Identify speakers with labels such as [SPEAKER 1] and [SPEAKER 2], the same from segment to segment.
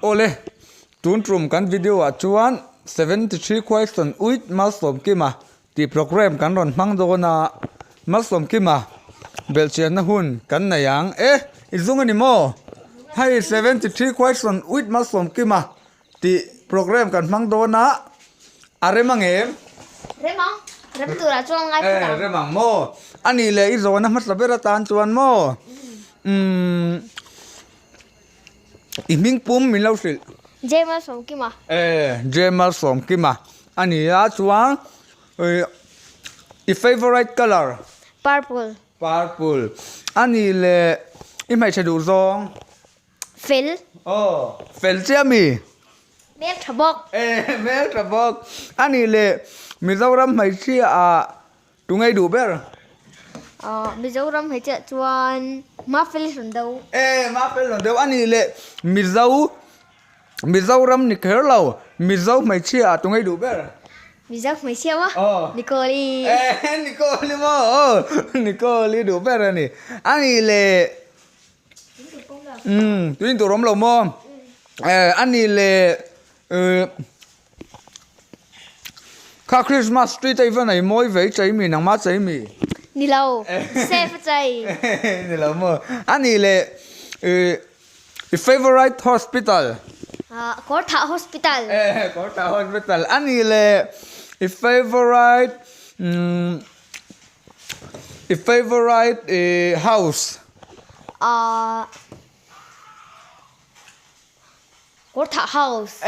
[SPEAKER 1] Awle, tun tum kan video ah chuan 73 question with Malsawmkima tih program kan rawn hmang dawn a, Malsawmkima belhchianna hun kan nei ang e, i zung a ni maw? Hei 73 question with Malsawmkima tih program kan hmang dawn a, a rem ang em?
[SPEAKER 2] Rem ang, rem turah chuan ngai phawt ang.
[SPEAKER 1] E rem ang maw? A nih leh i zawhna hmasa ber atan chuan maw? Umm i hming pum min lo hrilh.
[SPEAKER 2] Jamal Sawmkima.
[SPEAKER 1] E Jamal Sawmkima a ni a chuan i favourite colour?
[SPEAKER 2] Purple.
[SPEAKER 1] Purple a nih leh i hmeichhe duh zawng?
[SPEAKER 2] Fel.
[SPEAKER 1] Aw, fel chiah mi?
[SPEAKER 2] Hmel tha bawk.
[SPEAKER 1] E, hmel tha bawk. A nih leh Mizoram hmeichhia ah tu ngei duh ber?
[SPEAKER 2] Aw, Mizoram hmeichhia chuan Mafeli hlawn deuh.
[SPEAKER 1] E, Mafeli hlawn deuh. A nih leh Mizo, Mizoram ni kher lo, Mizo hmeichhia ah tu ngei duh ber?
[SPEAKER 2] Mizo hmeichhia maw?
[SPEAKER 1] Aw.
[SPEAKER 2] Nicole-i.
[SPEAKER 1] E, Nicole-i maw? Aw, Nicole-i duh ber a ni. A nih leh Umm tui tur awm lo maw eh a ni leh eh kha Christmas tree te hi va nei mawi ve i chei mi nangmah chei mi
[SPEAKER 2] ni lo safe a chei
[SPEAKER 1] ni lo maw a ni leh eh i favourite hospital
[SPEAKER 2] ah Kawrthah hospital
[SPEAKER 1] eh Kawrthah hospital a ni leh i favourite umm. I favourite i house?
[SPEAKER 2] Ahh Kawrthah house.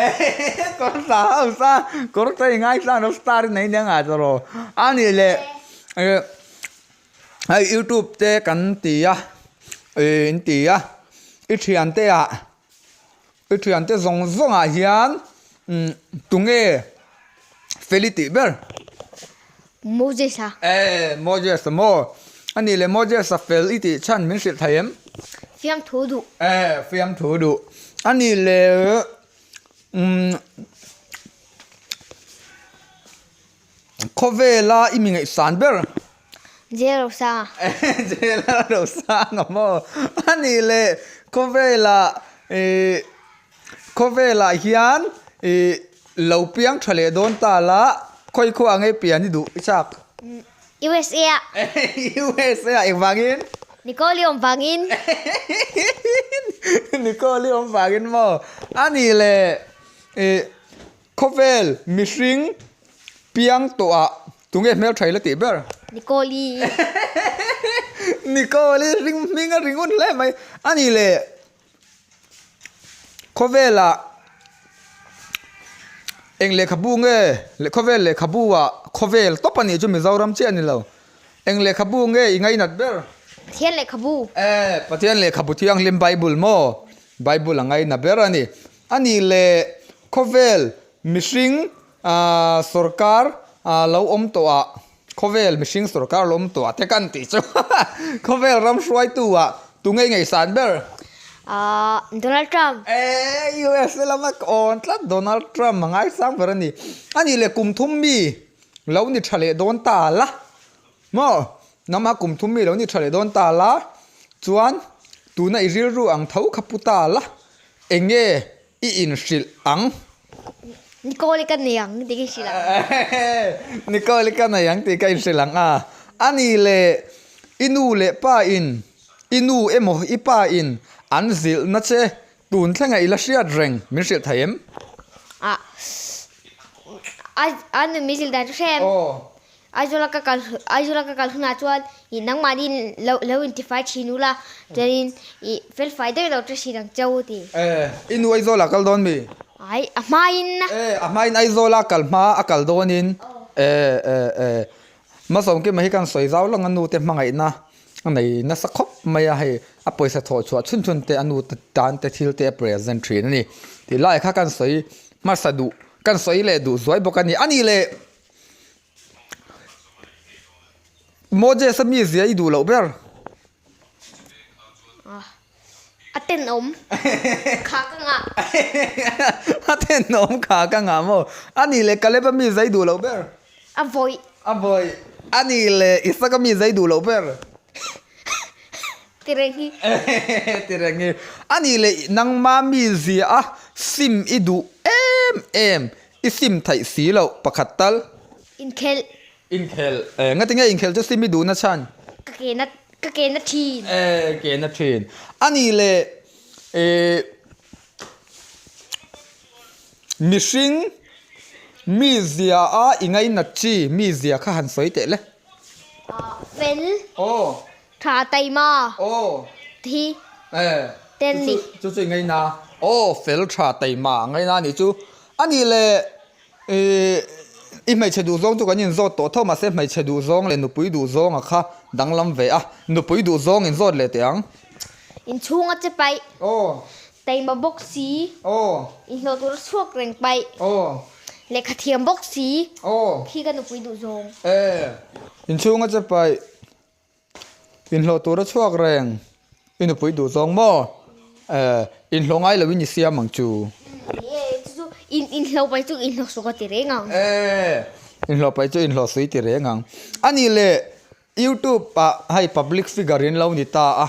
[SPEAKER 1] Kawrthah house a, kawrthah i ngaithla ang star i nei nia ngai ta rawh. A nih leh eh hei youtube te kan ti a eh in ti a i thiante ah I thiante zawng zawngah hian tunge Feli tih ber?
[SPEAKER 2] Moses a.
[SPEAKER 1] Eh, Moses a maw? A nih leh Moses a fel i tih chhan min hrilh thei em?
[SPEAKER 2] Fiamthu duh.
[SPEAKER 1] Eh, fiamthu duh. A nih leh umm Khawvela i mi ngaihsan ber?
[SPEAKER 2] Jail Rosanga.
[SPEAKER 1] Jail Rosanga maw? A nih leh khawvela ih khawvelah hian ih lo piang tha leh dawn ta la khawi khuaah nge pian i duh i chak?
[SPEAKER 2] USA ah.
[SPEAKER 1] USA ah engvangin?
[SPEAKER 2] Nicole i awm vangin.
[SPEAKER 1] Nicole i awm vangin maw? A nih leh ih Khawvel mihring piang tawhah tunge hmeltha ila tih ber?
[SPEAKER 2] Nicole-i.
[SPEAKER 1] Nicole-i ring hming a ring un hle mai. A nih leh khawvelah eng lehkhabu nge khawvel lehkhabu ah khawvel tawp a nih chu Mizoram chiah a ni lo. Eng lehkhabu nge i ngainat ber?
[SPEAKER 2] Pathian lehkhabu.
[SPEAKER 1] E, Pathian lehkhabu thianghlim Bible maw? Bible a ngaina ber a ni. A nih leh khawvel mihring sawrkar lo awm tawh ah, khawvel mihring sawrkar lo awm tawh ah te kan tih chu khawvel ram hruaitu ah tunge i ngaihsan ber?
[SPEAKER 2] Donald Trump.
[SPEAKER 1] E, USA lama ka awn tlat Donald Trump a ngaisang ber a ni. A nih leh kum thum mi lo ni tha leh dawn ta la maw? Nangmah kum thum mi lo ni tha leh dawn ta la chuan tuna i rilru ang tho kha pu ta la. Eng nge i inhrilh ang?
[SPEAKER 2] Nicole ka nei ang tih ka inhrilh ang.
[SPEAKER 1] Nicole ka nei ang tih ka inhrilh ang a. A nih leh i nu leh pa in, i nu emaw i pa in an zilhna che tun thlenga i la hriat reng min hrilh thei em?
[SPEAKER 2] Ah, a nu min zilh dan chu hre em?
[SPEAKER 1] Aw.
[SPEAKER 2] Aizawla ka kal Aizawla ka kal hunah chuan ih nangmahni lo lo intifai thin ula chuanin ih felfai deuh lo ṭha thin ang che u ti.
[SPEAKER 1] E, i nu Aizawla kal dawn mi?
[SPEAKER 2] Ai, a hmain.
[SPEAKER 1] E, a hmain Aizawla kal hma a kal dawnin e e e Masawmkima hi kan sawi zau lang a nu te hmangaihna a nei nasa khawp mai a hei a pawisa thawh chhuah chhun chhun te a nu te tan te thil te a present thin a ni tih lai kha kan sawi hmasa duh kan sawi leh duh zuai bawk a ni a nih leh. Moses a mizia i duh loh ber.
[SPEAKER 2] A tenawm kha ka ngah.
[SPEAKER 1] A tenawm kha ka ngah maw? A nih leh Caleb a mizia i duh loh ber.
[SPEAKER 2] A vawih.
[SPEAKER 1] A vawih. A nih leh Isaac a mizia i duh loh ber.
[SPEAKER 2] Tireng hi.
[SPEAKER 1] Tireng hi. A nih leh nangma mizia a. Sim i duh em em, i sim theih si loh pakhat tal.
[SPEAKER 2] Inkhelh.
[SPEAKER 1] Inkhelh. Eh, ngati nge inkhelh chu sim i duhna chhan?
[SPEAKER 2] Ka ke na, ka ke na thin.
[SPEAKER 1] Eh, ke na thin. A nih leh, eh, mihring mizia a i ngainat chi mizia kha han sawi teh le.
[SPEAKER 2] Ah, fel.
[SPEAKER 1] Aw.
[SPEAKER 2] Tha taima.
[SPEAKER 1] Aw.
[SPEAKER 2] Thi.
[SPEAKER 1] Eh.
[SPEAKER 2] Ten ni.
[SPEAKER 1] Chu chu i ngaina. Aw, fel tha taima a ngaina a nih chu. A nih leh, eh, i hmeichhe duh zawng chu kan inzawt tawh tho mahse hmeichhe duh zawng leh nupui duh zawnga kha danglam ve a. Nupui duh zawng inzawt leh teh ang.
[SPEAKER 2] Inchhung a che paih.
[SPEAKER 1] Aw.
[SPEAKER 2] Taima bawk si.
[SPEAKER 1] Aw.
[SPEAKER 2] Inhlawh tur a chhuak reng paih.
[SPEAKER 1] Aw.
[SPEAKER 2] Lehkha thiam bawk si.
[SPEAKER 1] Aw.
[SPEAKER 2] Khi ka nupui duh zawng.
[SPEAKER 1] Eh. Inchhung a che paih. Inhlawh tur a chhuak reng. I nupui duh zawng maw? Eh, inhlawh ngai loin i siam ang chu.
[SPEAKER 2] Ni e, chu chu in inhlawh paih chu inhlawh suk a ti reng ang.
[SPEAKER 1] Eh, inhlawh paih chu inhlawh sui ti reng ang. A nih leh, YouTube ah hei public figure in lo ni ta a,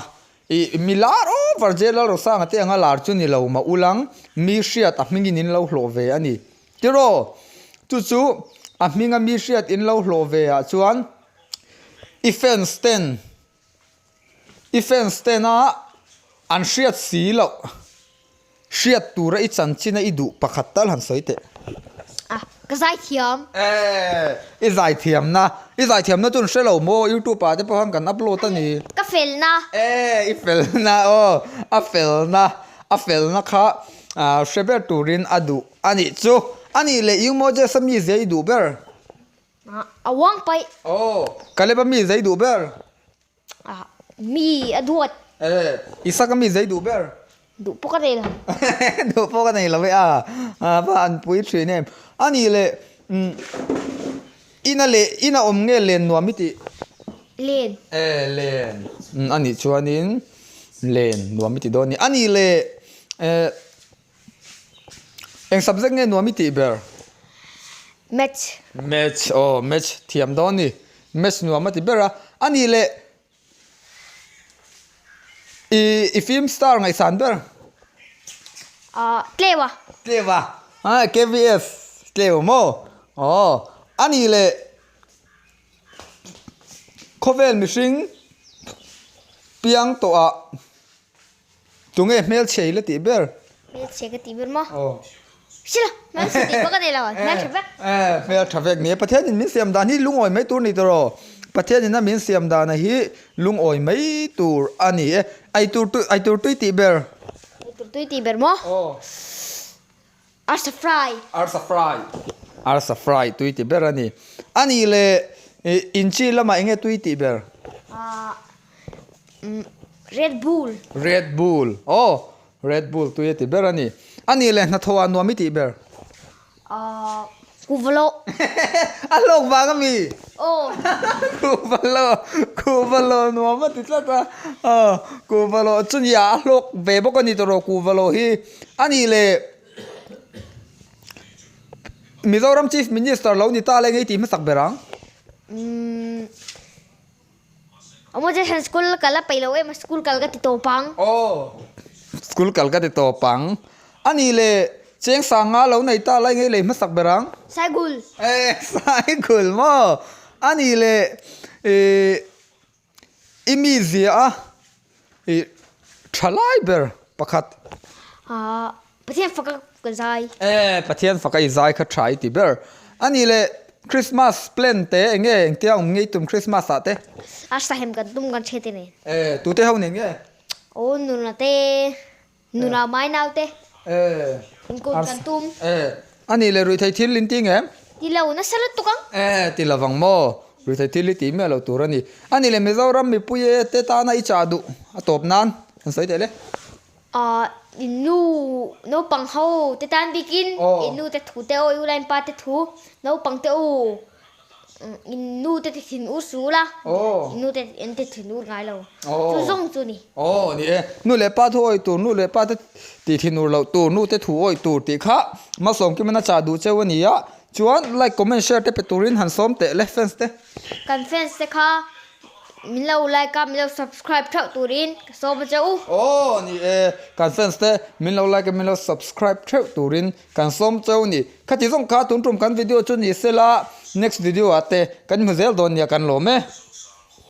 [SPEAKER 1] i mi lar over J Lalrosanga te anga lar chu ni lo mah ulang, mi hriat a hmingin in lo hlawh ve a ni. Tiraw? Chu chu a hminga mi hriat in lo hlawh ve ah chuan I fans ten I fans tena an hriat si loh hriat tura i chanchin a i duh pakhat tal han sawi teh.
[SPEAKER 2] Ah, ka zaithiam.
[SPEAKER 1] Eh, i zaithiamna, i zaithiamna chu an hre lo maw youtube ah te pawh khan kan upload a ni.
[SPEAKER 2] Ka felna.
[SPEAKER 1] Eh, i felna aw, a felna, a felna kha hre ber turin a duh a nih chu. A nih leh U Moses a mizia i duh ber.
[SPEAKER 2] A uang paih.
[SPEAKER 1] Aw, Caleb a mi zei duh ber?
[SPEAKER 2] Ah, mi a duat.
[SPEAKER 1] Eh, Isaac a mi zei duh ber?
[SPEAKER 2] Duh pawh ka nei lo.
[SPEAKER 1] Duh pawh ka nei lo e a, a va an pui thin em. A nih leh, umm, ina leh ina awm nge len nuam i tih?
[SPEAKER 2] Len.
[SPEAKER 1] Eh, len. Umm, a nih chuanin len nuam i ti dawn a ni. A nih leh, eh, Eng subject nge nuam i tih ber?
[SPEAKER 2] Maths.
[SPEAKER 1] Maths, aw maths thiam dawn ni. Maths nuam a ti ber a. A nih leh i i film star ngaihsan ber?
[SPEAKER 2] Ah, Tleu a.
[SPEAKER 1] Tleu a, ah KVS Tleu maw? Aw, a nih leh khawvel mihring piang tawhah Tunge hmelchhe i la tih ber?
[SPEAKER 2] Hmelchhe ka tih ber maw?
[SPEAKER 1] Aw.
[SPEAKER 2] Sila, hmelchhe tih pawh ka nei lo, hmeltha vek.
[SPEAKER 1] Eh, hmeltha vek ni e. Pathianin min siam dan hi lungawi mai tur ni tawh rawh. Pathianin a min siam dana hi lungawi mai tur a ni e. Eitur tui, eitur tui tih ber?
[SPEAKER 2] Eitur tui tih ber maw?
[SPEAKER 1] Aw.
[SPEAKER 2] Arsa fry.
[SPEAKER 1] Arsa fry. Arsa fry tui tih ber a ni. A nih leh inchi lamah eng nge tui tih ber?
[SPEAKER 2] Ahh Red Bull.
[SPEAKER 1] Red Bull. Aw, Red Bull tui a ti ber a ni. A nih leh hnathawh ah nuam i tih ber?
[SPEAKER 2] Ahh Kuvalo.
[SPEAKER 1] A hlawk vang a mi?
[SPEAKER 2] Aw.
[SPEAKER 1] Kuvalo, Kuvalo nuam a ti tlat a. Aw, Kuvalo chu nia a hlawk ve bawk a ni tawh rawh Kuvalo hi. A nih leh Mizoram Chief Minister lo ni ta le ngei tih hmasak ber ang.
[SPEAKER 2] Umm Aw hian school kal a peih lo em a school kal ka ti tawp ang.
[SPEAKER 1] Aw school kal ka ti tawp ang. A nih leh cheng sanga lo nei ta lai ngei lei hmasak ber ang.
[SPEAKER 2] Saigul.
[SPEAKER 1] Eh saigul maw. A nih leh ih I mi zia a i tha lai ber pakhat.
[SPEAKER 2] Ahh Pathian faka ka zai.
[SPEAKER 1] Eh Pathian faka i zai kha tha i ti ber. A nih leh Christmas plan te eng nge engtia awm ngei tum Christmas ah te?
[SPEAKER 2] A sahem kan tum kan hre te nen.
[SPEAKER 1] Eh tute ho nen nge?
[SPEAKER 2] Aw nuna te. Nuna mai naute.
[SPEAKER 1] Eh.
[SPEAKER 2] Inkawt kan tum.
[SPEAKER 1] Eh. A nih leh ruihtheih thil in ti ngem?
[SPEAKER 2] Ti lo nasa lutuk ang.
[SPEAKER 1] Eh, ti lovang maw? Ruihtheih thil hi ti miah lo tur a ni. A nih leh Mizoram mipui e te tana i chah duh a tawp nan an sawi teh le.
[SPEAKER 2] Ah, in nu naupang ho te tan bikin in nu te thu te aw i u lain pa te thu naupang te u. In nu te ti thin ur su la, in nu te an ti thin ur ngai lo. Chu zawng chu ni.
[SPEAKER 1] Aw ni e, nu leh pa thu awih tur, nu leh pa te ti thin ur loh tur, nu te thu awih tur tih kha Malsawm Kimana chah duh cheu a ni a, chuan like, comment, share te pe turin han sawm teh le fans te.
[SPEAKER 2] Kan fans te kha. Min lo like a, min lo subscribe theuh turin ka sawm a che u.
[SPEAKER 1] Aw ni e, kan fans te min lo like a, min lo subscribe theuh turin kan sawm cheu ni. Khati zawng kha tun tum kan video chu ni sela, next video ah te kan hmu zel dawn nia kan lawm e.